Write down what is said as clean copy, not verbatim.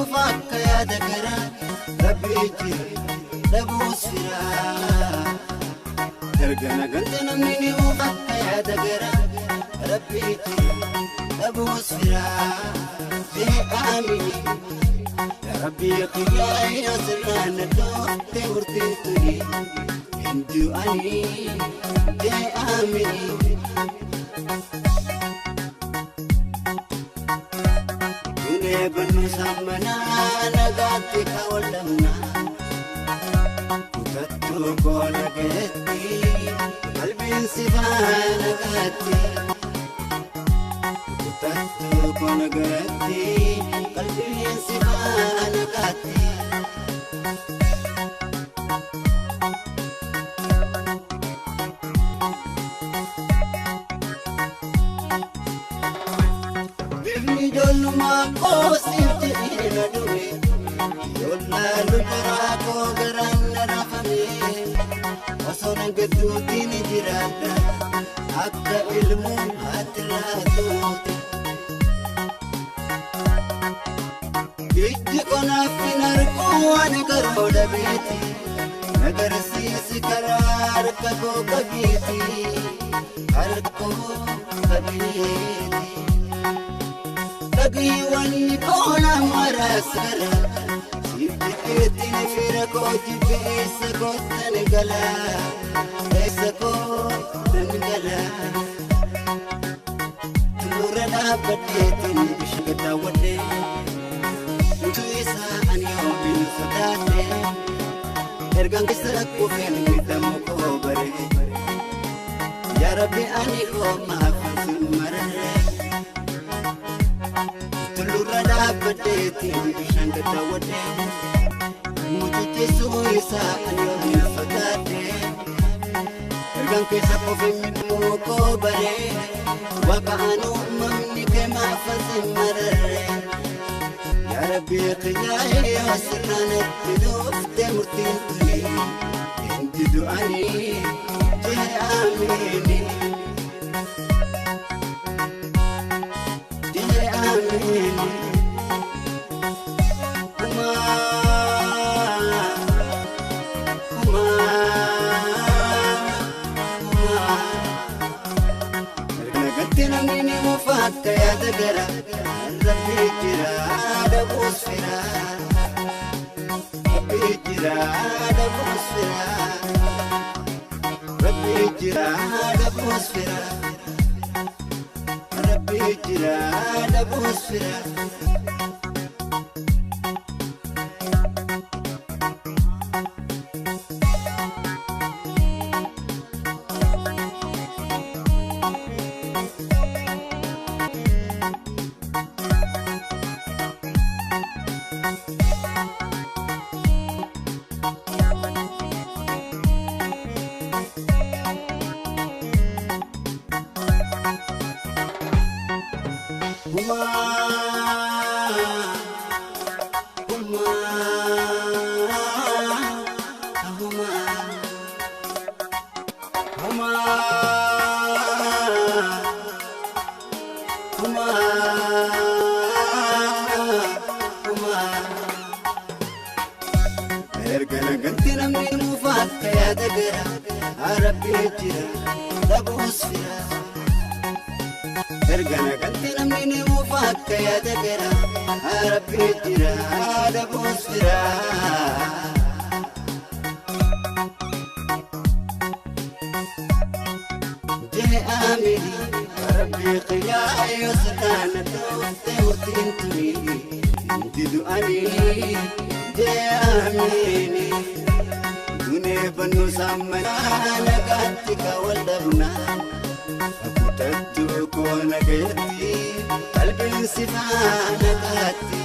mufaakka yaada garaa Rabbi jira dhabuus firaa. Erga nagante namni ni mufaakka yaada garaa Rabbi jira dhabuus firaa. Jee aamini Rabbi qiyyaa yoo sirraan dhoofte murtiin tuni hin du'anii jee aamini. Dunee bannu sammanaa nagaatti kaawwadhamna. Kutattuu koo nagayetti qalbiin si faana gaatti. Kutattuu koo nagayetti qalbiin si faana gaatti. Bifni ijoollummaa koo siif jedhee na dhume. Yoolaalu jaraa koo garaan na raafame. Osoo nan gadduutiin jiraadha akka ilmuun haati laatuuti. Ijji konaaf hin argu ani garuu dhabeeti. Nagarsiisi karaa harka koo qabeeti. Harka koo qabeeti. Dhagiiwwan koona maraas gara. Siif jedheetiin fira koo jibbeessa kootan gala. Eessa kootan gala. Tuura dhaabbadheetiin bishaan daawwadhee. Utuu isaa ani yoomiin sodaadhe. Ergaan keessa kufeen miidhamu koo bare. Yaa Rabbi ani hoomaaf sin mararre. Tullurra dhaabbadheetiin bishaan daawwadhee. Mucuceessuu isaa ani yoomiin sodaadhe. Ergaan keessa kufeen miidhamu koo bare. Waaqa ani uumamni kee maaf sin mararre. Yaa Rabbi qiyyaa yoo sirraan itti dhufte murtiin tuni hin du'anii jee aamini. Jee aamini. Kumaa kumaa kumaa. Nagatti namni ni mufaakka yaada gara Rabbi jira dhabuus firaa. Rabbi jira dhabuus firaa. Rabbi jira dhabuus firaa. Rabbi jira dhabuus firaa. Kumaa kumaa kumaa kumaa kumaa kumaa. Erga nagatti namni mufaakka yaada gara Rabbi jira dhabuus firaa. Erga nagatti namni ni mufaakka yaada gara Rabbi jira dhabuus firaa. Jee aamini Rabbi qiyyaa yoo sirraan dhufte murtiin tuni hin du'anii jee aamini. Dunee bannu sammanaa nagaatti kaawwadhamnaa. Kutattuu koo nagayetti qalbiin si faana gaatti.